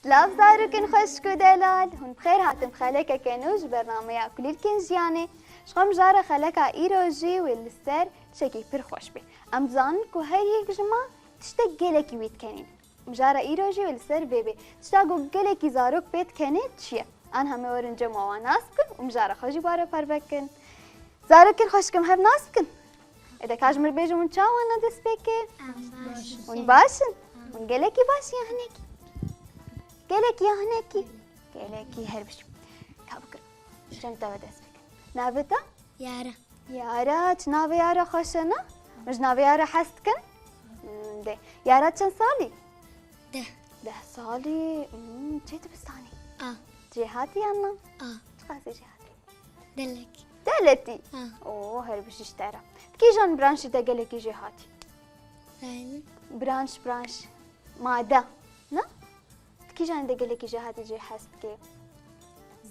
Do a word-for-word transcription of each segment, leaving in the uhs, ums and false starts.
Silav zarokên xweşik û delal, hûn bi xêr hatin bi xelekeke nû ji bernameya Kulîlkên Jiyanê. Ji xwe mijara xeleka îro jî wê li ser tiştekî pir xweş bê. Em dizanin ku her yek ji me tiştek gelekî wî dikenî. Mijara îro jî wê li ser vê bê. Tişta ku gelekî zarok pê dikenê çi ye? An heme werin cem wan nas bikin û mijara xwe jî ware parve bikin. Zarokên xweşik em hev nas bikin. Ede ka ji mir bêjin hûn çawa ne dest pê kê? Em baş in. Hûn baş in? Hûn gelekî baş in ya hinekî? Gelekî ya hinekî? Gelekî her bijî. Ka bikin. Cem te ve dest pê kir. Navê te? Yara. Yara, çi navê Yara xweş e ne? Min ji navê Yara hez dikin? Hmm, de. Yara çend salî? Deh. Deh salî. Hmm, çê dibistanê? A. Jêhatî yan na? A. Çiqasî jêhatî? Gelek. Deletî? Ha. Oo, her bijî ji te re. Di kîjan branşî te gelekî jêhatî? Raymin. Branş, branş. Made. Ne? Di kîjan de gelekî jêhatî jê hez dikê?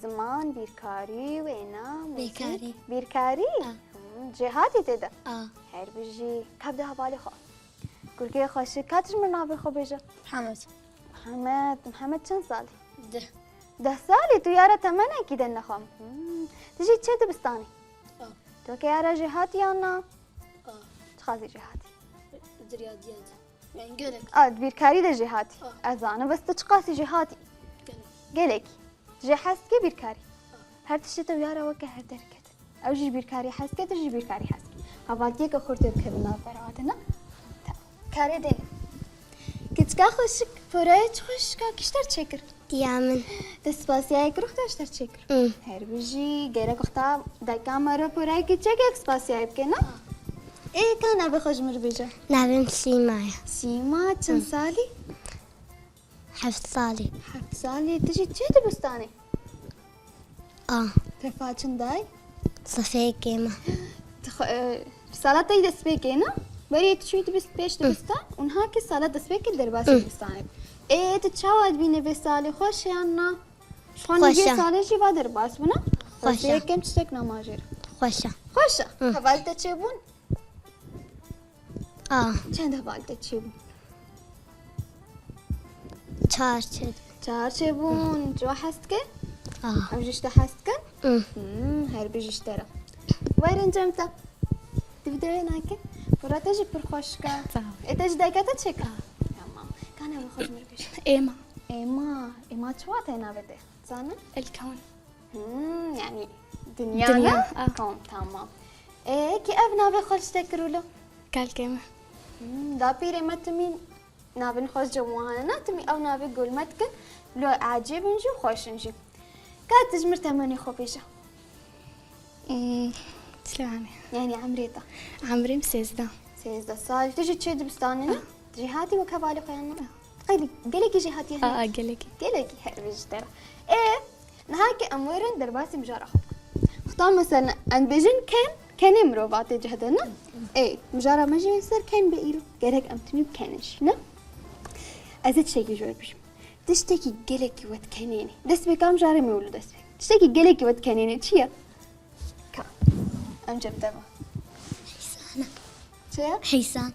Ziman, bîrkarî, wêna, muzîk. Bîrkarî. Bîrkarî? A. Hmm, jêhatî tê de? A. Her bijî. Ka bide hevalê xwe. Kurkê xweşik, ka tu ji min navê xwe bêje. Mihemed. Mihemed, Mihemed çend salî? Deh. Deh salî, tu Yara temenekî de nexwe. Hmm. Tu jî çê dibistanê? A. Tu weke Yara jêhatî yan na? A. Çiqasî jêhatî? Dirya diya de. Yani gelek. A, di bîrkarî de jêhatî. A. Ez zanim, bes tu çiqasî jêhatî? Gelek. Gelekî. Jê hez dikê bîrkarî? A. Her tiştê te û Yara weke hev derket. Ew jî ji bîrkarî hez dike, tu jî ji bîrkarî hez dikî. Hevaltiyeke xurt ê dikevin navbera we de, ne? Karê dê ne. Kiçka xweşik, porayê çi xweşik a, kî ji te re çêkir? Ya min. Te spasiyayê kir, xwe ji te re çêkir. Hmm. Her bijî, gerek wexta dayika me re porayekî çêkek spasiyayê bike, ne? Ê, ka navê xwe ji min re bêje. Navê min Sîma ye. Sîma, çend salî? Heft salî. Heft salî, tu jî çi dibistanê? A. Tefa çinday? Sefê kêma. Tu xwe, e, sala te yî destpêkê ne? Berê tu çûyî dibist pêş dibistan û niha kî sala destpêkê derbasî dibistanê. Ê, tu çawa dibînî vê salê, xweş e yan na? Ji xwe nîvê salê jî va derbas bûne? Xweş e. Destpêkê kem tiştek nama jê re. Xweş e. Xweş e. Hevalê te çêbûn? A. Çend hevalê te çêbûn? Çar çêbûn. Çar çêbûn. Çiwa hez dike? A. Ew jî ji te hez dikin? Hmm, her bijî ji te re. Werin cem te. Tu vîdeoyê nake? Pora te jî pir xweşik e. Sağ ol. Ê te ji dayika te çêkir? A. Tamam. Ka navê xwe ji min re bêje. Êma. Êma. Êma çiwa te navê te? Zanin? Elkewn. Hmm, yani dinya, dinya, ne? Ah. Tamam, tamam. Ê, kî ev navê xwe ji te kir wilo? Kalkê me. Hmm, dapîrê me timî navên xwe ji cem wan hene, timî ew navê gol me dikin. Wilo ecêb in jî, xweş in jî. Ka tu ji mir temenê xwe bêje. Hmm, Silêmanê. Yani emrê te? Emrê min sêzdeh. Sêzdeh sal. Tu jî çê dibistanê ne? Ah. Tu jî hatî wek hevalê xwe yan ne? Ah. Qey gelekî jî hatiye hinek? A, gelekî. Gelekî her bijî te re. Ê, niha ke em werin derbasî mijara xwe bikin. Wexta mesela em bêjin ken, kenê mirova tê cih de ne? Ê, mijara me jî ser ken be îro. Gerek em timî bi kenê jî ne? Ez ê tiştekî ji we re bijîm. Tiştekî gelekî we dikenênê. Dest pê ka mijarê me wilo dest pê. Tiştekî gelekî we dikenênê çi ye? Ka. Em cem te ve. Heysan. Çi ye? Heysan.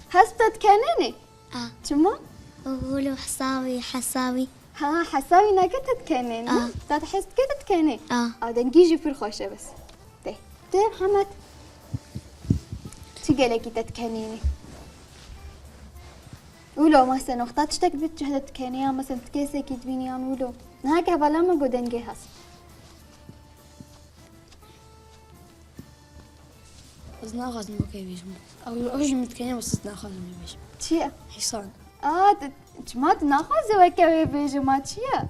Hesp te dikenênê? A. Çima? Wilo hesawî, hesawî. Ha, hesawî nake te dikenê, ne? A. Te hez dike te dikenê? A. A, dengî jî pir xweş e bes. Tê. Tê, Mihemed. Çi gelekî te dikenênê? Wilo, mesela, wexta tiştek bi cih de dikenê, ya, mesela, tu kesekî dibînî, yan wilo. Niha ke hevala me got dengê hesp. Ez naxwazim weke bêjim. Ew, ew jî min dikenê, bes ez naxwazim wê bêjim. Çi ye? Heysan. A, tu, çima tu naxwazî weke wê bêjim, ma çi ye?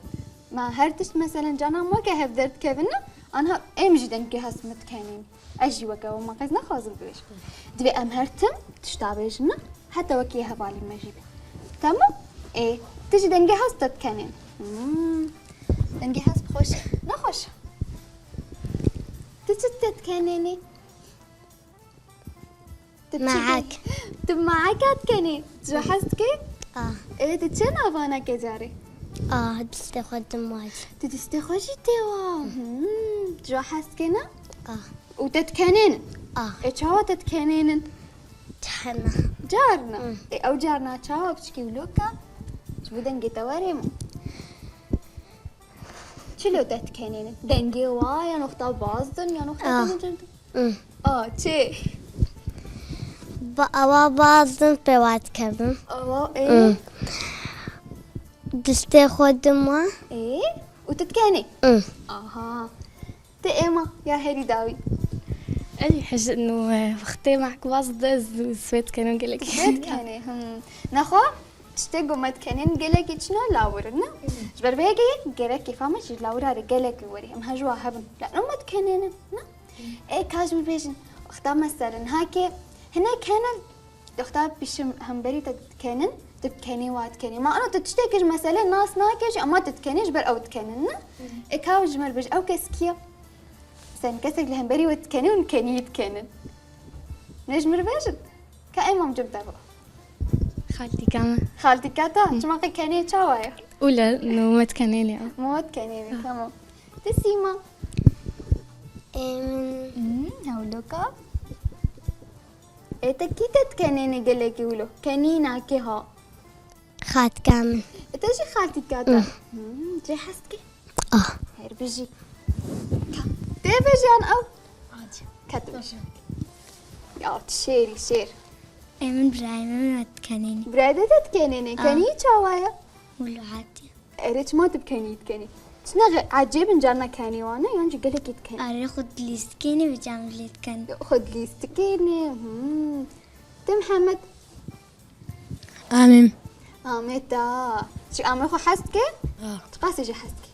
Ma her tişt, meselen, canan weke hev derdikevin ne, anha em jî dengê hesp min dikenîn. Ez jî weke we, ma qey ez naxwazim bibêjim. Divê em her tim tişta bêjin ne, heta wekî hevalên me jî be. Tamam? Ê, tu jî dengê hesp te dikenîn. Hmm. Dengê hesp xweş e. Ne xweş e? Tu çi te dikenênî? Tu çi Maek. Tu maeka dikenî. Tu hez dikî? Ah. Ê, tu çi nava nake carê? Ah, distê xwe dim waj. Tu distê xwe jî tê wa. Hmm, tu hez dikî ne? Ah. Û te dikenênin? Ah. Ê, çawa te dikenênin? Carna. Carna? Hmm. Ê, ew carna çawa piçkî wilo ka? Ji bo dengê te were min. Çilo te dikenêne? Dengê wa yan wexta bazdin yan wexta Ah. tenê cem. Hmm. A, çi? Ba, awa bazdin pê wa dikevim. Awa, e? Hmm. Distê xwe dima. E? Û tu dikenê? Hmm. Aha. Te êma ya herî dawî. Ey, hej-, no, e, wextê me hek baz de z-, swêd kenim gelekî. Swêd kenê, hmm. Nexwe, tiştê ku me dikenên gelekî çina lawir in, ne? Ji ber vê yekê gerek kêfa me ji lawira re gelekî werî. Em hej wa hebin. La no me dikenêne, ne? Ê, ka ji min bêjin, wexta me serin hake, hinek hene, wexta pişim hemberî te dikenin, tu dikenî wa dikenî. Ma ana tu tiştekî ji meselê nas nake jî, ama tu dikenî ji ber ew dikenin, ne? Ê, ka ji me re bêj, ew kes kî ye? Sen kesek li hemberî we dikenî û kenî dikenin. Ne ji min re bêjin? Ka ê mam cem te bo. Xaltîka me. Xaltîka ta? Hı. Çima qe kenê çawa ye? Ûle, no me dikenê lê. Mo dikenê lê, tamam. Te Sîma. Em. Hmm, hewloka. Ê te kî te dikenêne gelekî wilo? Kenî nake ha. Xaltîka min. E, te jî xaltîka te? Hı. Hmm, cê hez dike? Ah. Her bijî. Ka-, tê vejiyan ew? Ket vej. Ya, tu şêrî, şêr. Ê min birayê min me dikenêne. Birayê te dikenêne. Ah. Kenî çawa ye? Wilo hatî. Erê, çima tu bi kenî dikenî? Çi ne ecêb in carna kenî wan e, yan jî gelekî dikenî? Erê, xwe dilîstikêne ve can lê dikenî. Xwe dilîstikêne, hmm. Te Mihemed? Amê. Amê ta. Çi amê xwe hez dike? Ha. Tu qasê jî hez dike?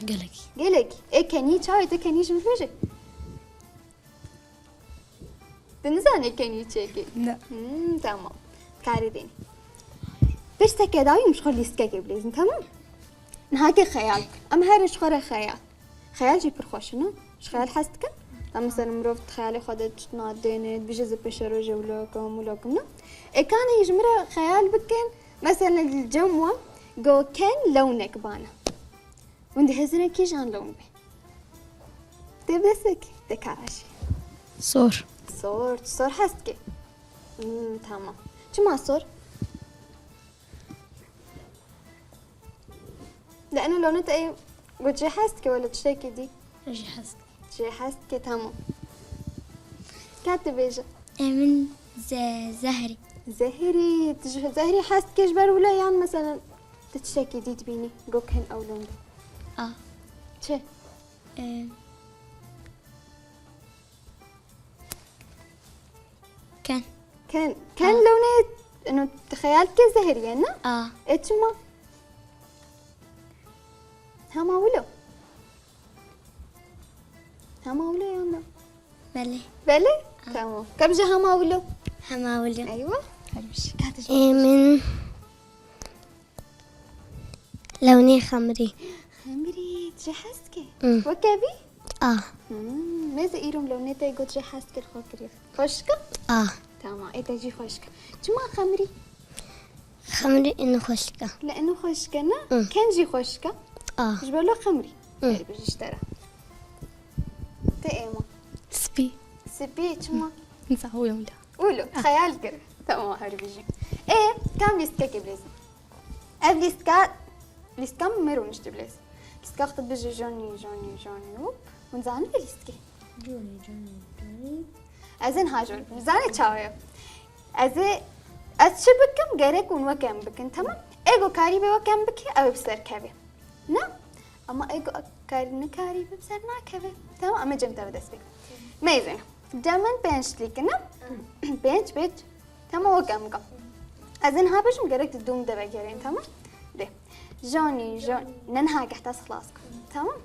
Gelek. Gelek. Ê kenî çawa ye, te kenî ji min bêje? Tu nizanî kenî çêkê? Ne. Hmm, tamam. Karê dênî. Pişteke dawî em ji xwe lîstikekê bilêzin, tamam? Niha ke xeyal. Em herin ji xwe re xeyal. Xeyal jî pir xweş in, ne? Ji xeyal hez dikin? Em mesela mirov di xeyalê xwe de tişt nadêne, dibêje ez ê pêşerojê wilo kim, wilo kim, ne? Ê kanê ji min re xeyal bikin, mesela li cem wan go ken lewnek bana. Hûn dihêzin kîjan lewn be? Tê bi destê kî? Te kara jî. Sor. Sor, tu sor hez dikî? Hmm, tamam. Çima sor? Li eno lewna te ê got jê hez dike wele tiştekî dî? Jê hez dike. Jê hez dike, tamam. Ka tu bêje. Ê min ze-, zehrî. Zehrî, tu ji zehrî hez dike ji ber wilo yan mesela tu tiştekî dî dibînî got ken ew lewna? A. Çi? Ê, Ken. Ken, ken Ha. Lewne, ino, tu xeyal ke zehriye, ne? A. E çima? Hema wilo. Hema wilo ya ne? Belê. Belê? Ha. Tamam. Ka bije hema wilo. Hema wilo. Eywa. Her bir şey. Ka tu Ê min. Lewnê xemrî. Xemrî, tu jê hez dikî? Hmm. Weke vî? Ah. Hmm, mêze îro em lewnê te got jê hez dikir xwe kiriye. Xweşik e? Ah. Tamam, ê te jî xweşik e. Çima xemrî? Xemrî ino xweşik e. Le ino xweşik e, ne? Hmm. Ken jî xweşik e. Ah. Ji ber lo xemrî. Hmm. Her bijî ji te re. Te êma. Spî. Spî, çima? Nizam wilo. Wilo, Ah. Xeyal kir. Tamam, her bijî. Ê, kam lîstikekê bilêzin? Ev lîstika, lîstika min me rûniştî bilêz. Lîstika xwe tu bijî Johnny, Johnny, Johnny, hop. Hûn zanî vê lîstikê? Johnny, Johnny, Johnny. Ez ê niha jor bikim. Zanî çawa ye? Ez ê, ez çi bikim, gerek hûn weke min bikin, tamam? Ê go karî bê weke min bikî, ew ê bi ser kevê. Ne? Ama ê go karî nikarî bi ser nakeve. Tamam, em ê cem te ve dest pê. Meyzên. Cem min pênc lîk ne? Pênc, pênc. Tamam, weke em bikim. Ez ê niha bêjim, gerek tu dûm de vegerên, tamam? Dê. Johnny, Johnny. Ne niha gehta xlas kim. Tamam?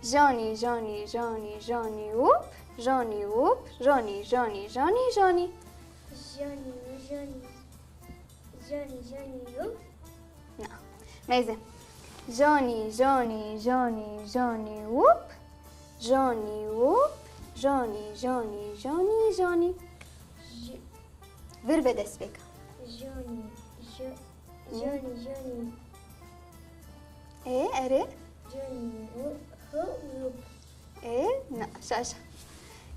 Johnny, Johnny, Johnny, Johnny, whoop. Johnny, whoop. Johnny, Johnny, Johnny, Johnny. Johnny, Johnny. Johnny, Johnny, whoop. Na. Meyze. Johnny, Johnny, Johnny, Johnny, whoop. Johnny, whoop. Johnny, Johnny, Johnny, Johnny. Jo- Vir ve dest pêk. Johnny, Jo- Hı. Johnny, Johnny. Ê, erê. Johnny, whoop, whoop, whoop. Ê, na, şaş.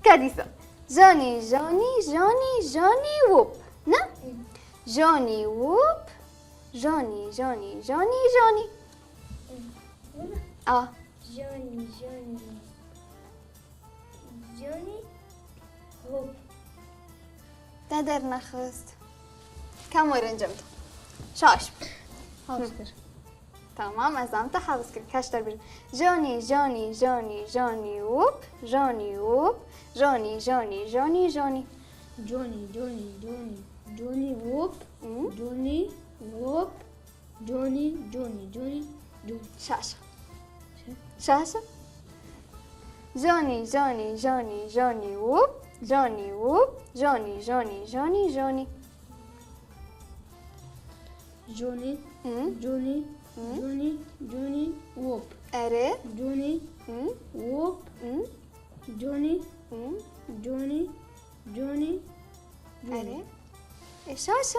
Ka dîsa. Johnny, Johnny, Johnny, Johnny, whoop. Ne? Hı. Johnny, whoop. Johnny, Johnny, Johnny, Johnny. Hı. A. Johnny, Johnny. Johnny, hop. Te dernexist. Kam werin cem te? Şaş. Hewz kir. Tamam, ez zanim te hewz kir. Kaş der bir. Johnny, Johnny, Johnny, Johnny, whoop. Johnny, whoop. Johnny, Johnny, Johnny, Johnny. Johnny, Johnny, Johnny, Johnny, whoop. Hı? Johnny, whoop. Johnny, Johnny, Johnny, Johnny. Şaş. Şaş. Johnny, Johnny, Johnny, Johnny, whoop. Johnny, whoop. Johnny, Johnny, Johnny, Johnny. Johnny, Hı? Johnny, Hı? Johnny, Johnny, whoop. Erê. Johnny, Hı? Whoop. Hı? Johnny, Hı? Johnny, Johnny, Johnny. Erê. E, şaş e.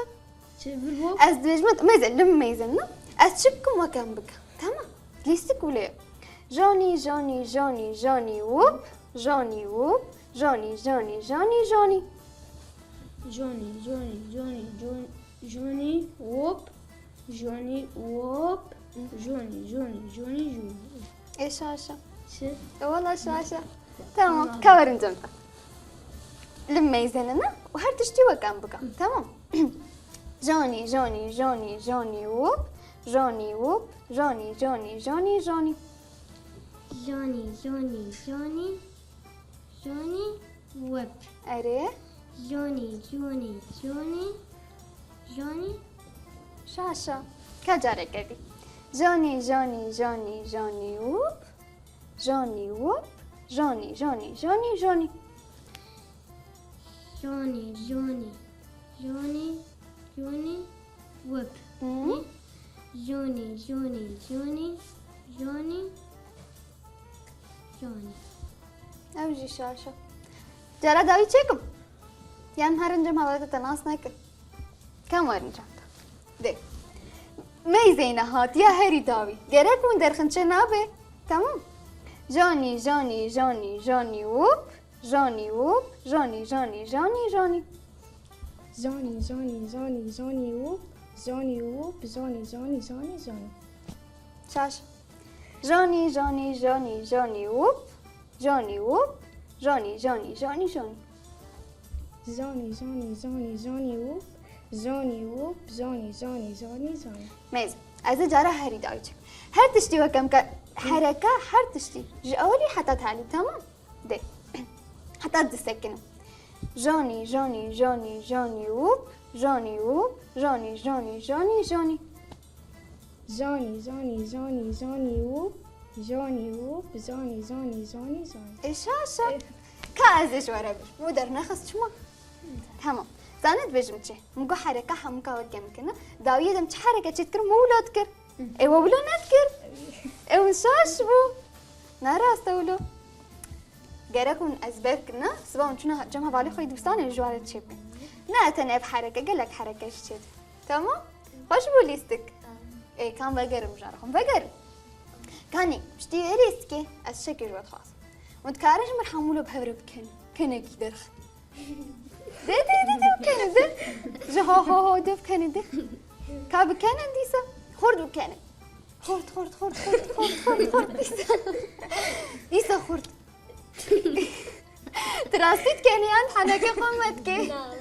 Çevir bak. Ez dibêjim, meyze, lim meyze, ne? Ez çi bikim, weke em bikim. Tamam. Lîstik wilo ye. Johnny, Johnny, Johnny, Johnny, whoop. Johnny, whoop. Johnny, Johnny, Johnny, Johnny. Johnny, Johnny, Johnny, Johnny, Johnny, whoop. Johnny, whoop. Johnny, Johnny, Johnny, Johnny. E, şaş e. Çi? E, wala şaş e. Tamam, Tamam. Ka werin cem te. Lim meyzene ne? Û her tiştî weke em bikim. Tamam. Johnny, Johnny, Johnny, Johnny, whoop. Johnny, whoop. Johnny, Johnny, Johnny, Johnny. Johnny, Johnny, Johnny, Johnny, whoop. Erê. Johnny, Johnny, Johnny, Johnny. Şaş e. Ka careke dî. Johnny, Johnny, Johnny, Johnny, whoop. Johnny, whoop. Johnny, Johnny, Johnny, Johnny. Johnny, Johnny, Johnny, Johnny, whoop. Hı? Johnny, Johnny, Johnny, Johnny, Johnny. Ew jî şaş e. Cara dawî çêkim. Yan herin cem hevalê te nas nekin. Kam werin cem te. De. Meyzeyne hatiye herî dawî. Gerek hûn derxin çê nabe. Tamam. Johnny, Johnny, Johnny, Johnny, whoop. Johnny, whoop. Johnny, Johnny, Johnny, Johnny. Johnny, Johnny, Johnny, Johnny, whoop. Johnny, whoop. Johnny, Johnny, Johnny, Johnny. Şaş. Johnny, Johnny, Johnny, Johnny, whoop. Johnny, whoop. Johnny, Johnny, Johnny, Johnny. Johnny, Johnny, Johnny, Johnny, whoop. Johnny, whoop. Johnny, Johnny, Johnny, Johnny. Meyz. Ez ê cara herî dawî çêkim. Her tiştî weke em ke hereke, her tiştî. Ji ewilî heta talî, tamam? De. Heta disekinim. Johnny, Johnny, Johnny, Johnny, whoop. Johnny, whoop. Johnny, Johnny, Johnny, Johnny. Johnny, Johnny, Johnny, Johnny, whoop. Johnny, whoop. Johnny, Johnny, Johnny, Johnny. E, şaş e. E. Ka ez ê ji we re bêjim. Wî dernexist çima? Tamam. Zanî dibêjim çi? Min got hereka hemûka weke em kine. Dawiyê de em çi hereke çêdikir, min wilo dikir. E, we wilo nedikir. Ew şaş bû. Ne rast e wilo. Gerek hûn ezber kin, ne? Siba hûn çûne cem hevalê xwe yê dibistanê ji ware çêbikin. Ne tenê ev hereke, gelek hereke jî çêdibin. Tamam? Xweş bû lîstik. Ê, kan vegerim jara xwe. Vegerim. Kanî, piştî wê lîstikê ez şekê ji we dixwazim. Hûn dikarin ji min hemû lo bi hev re bikin. Kenekî derxin. De, de, de, de, bikene, de. Ji ho, ho, ho, de bikene, de. Ka bikene dîsa. Xurt bikene. Xurt, xurt, xurt, xurt, xurt, xurt, xurt, dîsa. Dîsa xurt. Tu rastî dikenî yan heneke xwe me dikê? Na, na, na, na.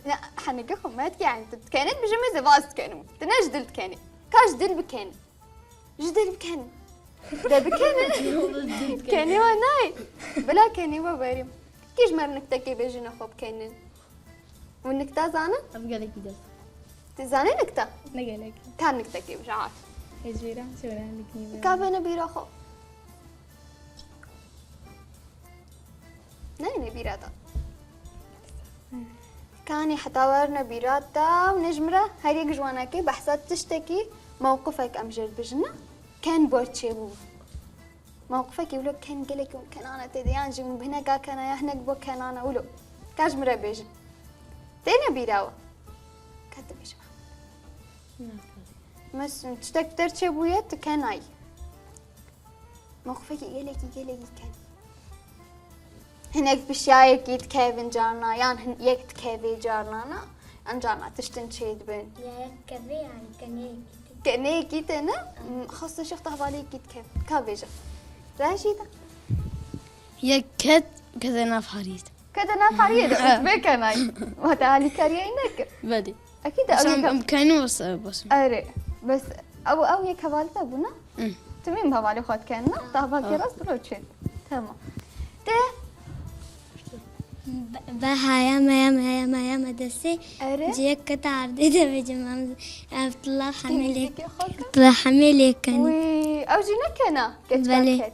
Ne, heneke xwe me dikê, yani tu dikenî, bijî me zevaz dikenim. Tu ne ji dil dikenî. Ka ji dil bikenî. Ji dil bikenî. De bikenî. Kenî we nayê. Bila kenî we berîm. Kî ji me re niktekê bêjine xwe bikenin. Hûn nikta zanin? Ev gelekî dest. Tu zanî nikta? Ne gelek. Ka niktekê bije, af. Ez jê re, şewre niknî be. Ka bene bîra xwe. Neyne bîra te. Kanî heta werne bîra te û ne ji min re her yek ji wanekê behsa tiştekî mewqifek em jê re dibêjin, ne? Ken bor çêbû. Mewqifekî wilo ken gelekî hûn kenane tê de, yan jî hûn bi hineka kena ya hinek bo kenane wilo. Ka ji min re bêjin. Têne bîra we? Ka tu bêje. Mes tiştek ter çêbûye, tu kenayî. Mewqifekî gelekî, gelekî ken. Hinek pişiyayekî dikevin carna, yan hin-, yek dikevê carna na, yan carna tiştin çêdibin. Ya yek kevê, yani kenê yekî tê. Keneyekî te ne? Xwestin şixta hevaliyekî dike. Ka bêje. Rajî de. Yek ket, kete nav hariyê de. Kete nav hariyê de. Û vêkenay. Wate alîkariyayî nekir. Belê. Ekî de ew Sen yek. Em kenî wasa basim. Erê. Bes ew ew yek hevalî te bûna? Hı. Tu mîn bi hevalê xwe dikene? Te hevalkê rast biro çêt. Tamam. Te Be haya me ya me ya me ya me destê. Erê. Ciyek kete erdê de bêjim em ev tila hemê lê Nêzîkê xwe ke. Tila hemê lê kenî. Wî, ew jî nekena. Keçka Belê. Ket.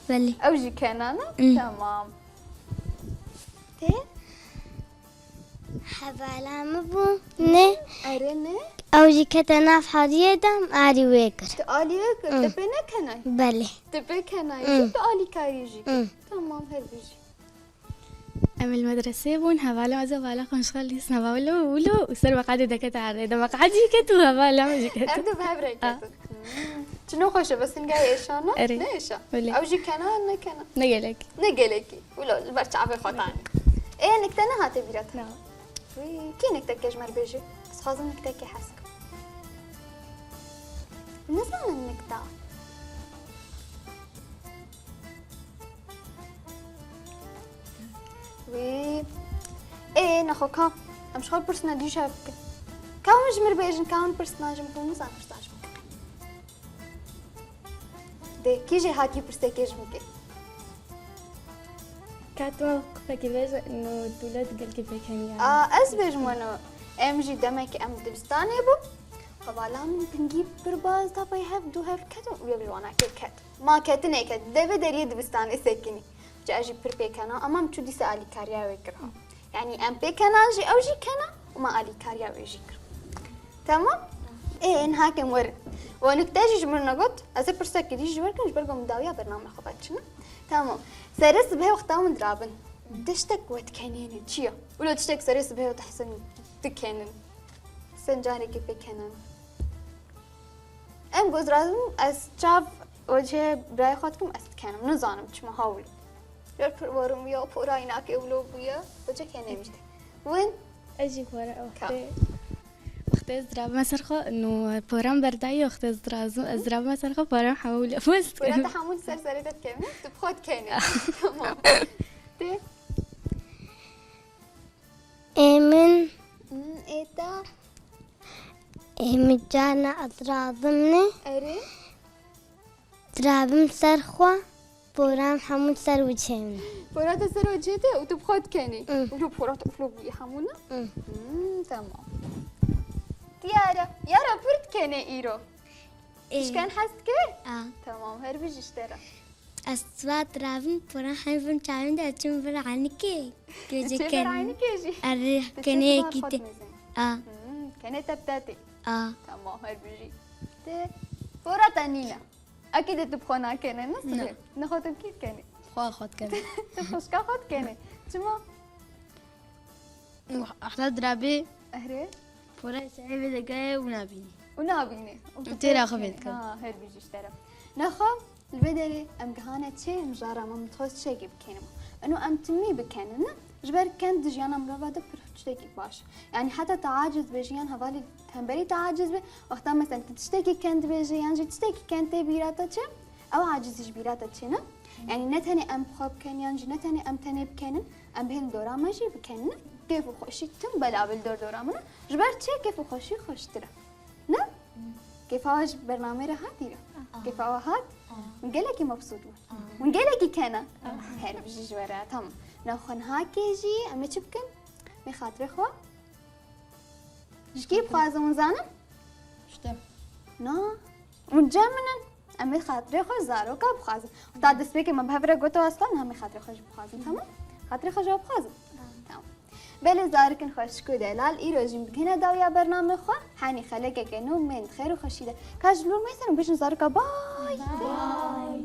Belê. Ew jî kena ne? Hı. Tamam. Te? Hevala min bû ne. Erê ne? Ew jî kete nav hariyê de em arî wê kir. Tu alî wê kir. Hı. Tu pê nekenay. Belê. Tu pê kenay. Hı. Tu alîkarî jî. Hı. Tamam, her bijî. Em li medresê bûn, hevala me ze vala xwe nişxal dîs nava wilo wilo û ser meqadê deket erdê. De meqad jî ket û hevala me jî ket. Ev du bi hev re ketin. Hmm. Çi nexweş e, bes hingayê êşana? Erê. Ne êşa? Belê. Ew jî kena, ne kena? Ne gelek. Ne gelekî. Wilo li ber çavê xwe tanî. Ê, nikte nehate bîra te? Na. Wî, kî niktekê ji me re bêjî? Ez xwazim niktekê hez kim. Nizanim nikta. Wî. Ê, nexwe ka. Em ji xwe pirsina dî ji hev bikin. Ka hûn ji min re bêjin, ka hûn pirsina ji min, hûn nizanin pirsina ji min. Dê, kî jê hatiye pirsekê ji min kê? Ka tu qistekî bêje, no dûlet gelkî pêkenî ya. A, ez bêjim weno. Em jî demekî em dibistanê bûn. Hevala min pingî pir baz da pey hev du hev ketin û yek ji wana kê ket. Ma ketinê ket. Devê deriyê dibistanê sekinî. Ca jî pir pêkena, ama em çû dîsa alîkariya wê kir ha. Yanî em pêkenan jî ew jî kena û me alîkariya wê jî kir. Tamam? Ê, niha kem werin. We nikte jî ji min re got, ez ê pirsekê dî ji wer kim, ji ber ku em dawiya bername xwe veçine. Tamam. Serê sibhê wexta min dirabin. Tiştek we dikenêne, çi ye? Wilo tiştek serê sibhê we dihsin dikenin. Sen carekê pêkenin. Em goz razim, ez çav wecihê birayê xwe dikim, ez dikenim. Nizanim çima hawil. Yer pir werim ya, porayî nake wilo bûye. Wecihê nemîşte. Win? Ez jî pora wextê. Wextê ez dirabime ser xwe, no poram berdayî wextê ez dirazim, ez dirabime ser xwe, poram hemû li bes Pora te hemû li ser serê te dikevin, tu bi xwe dikenî. Tamam. Tê? Ê min, Hmm, ê te? Ê min carna ez dirazim ne. Erê? Dirabim ser xwe, poram hemû ser wicihê min. Pora te ser wecihê te û tu bi xwe dikenî. Hı. Wilo pora te uflo bûyî hemû ne? Hı. Hmm, tamam. Diyare. Yara pir dikenê îro. Ê. Pişken hez dike? A. Tamam, her bijî ji te re. Ez siba dirabim, poram hemî bin çavên de, ez çûm vir enikê. Çê vir enikê jî. Erê, Tu kenê çê kî xwe te. dimêzin. A. Hmm, kenê te bi te tê. A. Tamam, her bijî. Te pora te nîne. Ekî de tu bi xwe nakenê, ne sibê? Ne. Nexwe tu kî dikenî? Xwe xwe dikenî. Tu xwişka xwe dikenî. Çima? Ehla dirabê Ehrê. pora serê vê degayê û nabînî. Û nabînî. Û tu Têra xwe xwe dikenî. vê dikin. Ha, her bijî ji te re. Nexwe, li vê derê em gihane çê mijara me, min dixwest tiştekî bikenîm. Ino em timî bikenin, ne? Ji ber ken di jiyana mirova de pir tiştekî baş. Yanî heta te aciz be, jiyan hevalî hemberî te aciz be, wexta mesela tu tiştekî ken dibêje, yan jî tiştekî ken tê bîra te çê, ew acizî ji bîra te çê, ne? Yanî ne tenê em bi xwe biken, yan jî ne tenê em tenê bikenin, em bihên dora me jî bikenin, ne? Kêf û xweşî tim belav li dor dora min e. Ji ber çê kêf û xweşî xweştir e. Ne? Kêfa we ji bernameyê re hat îro? Kêfa we hat? Hûn gelekî mebsût bûn. Hûn gelekî kena? Her bijî ji we re. Tamam. Nexwe niha kê jî em ê çi bikin? Em ê xatirê xwe ji kê bixwazin, hûn zanin? Ji te. Na. Hûn cem min in. Em ê xatirê xwe zaroka bixwazin. Heta destpêkê me bi hev re goto aslan, em ê xatirê xwe jî bixwazin. Tamam? Xatirê xwe jî bixwazin. Tamam. Belê zarokin xweşik û delal, îro jî em digihîne dawiya bernamê xwe. Henî xelekeke nû, mên di xêr û xweşî de. Ka ji lûr meysen û bêjin zaroka bay. Bay.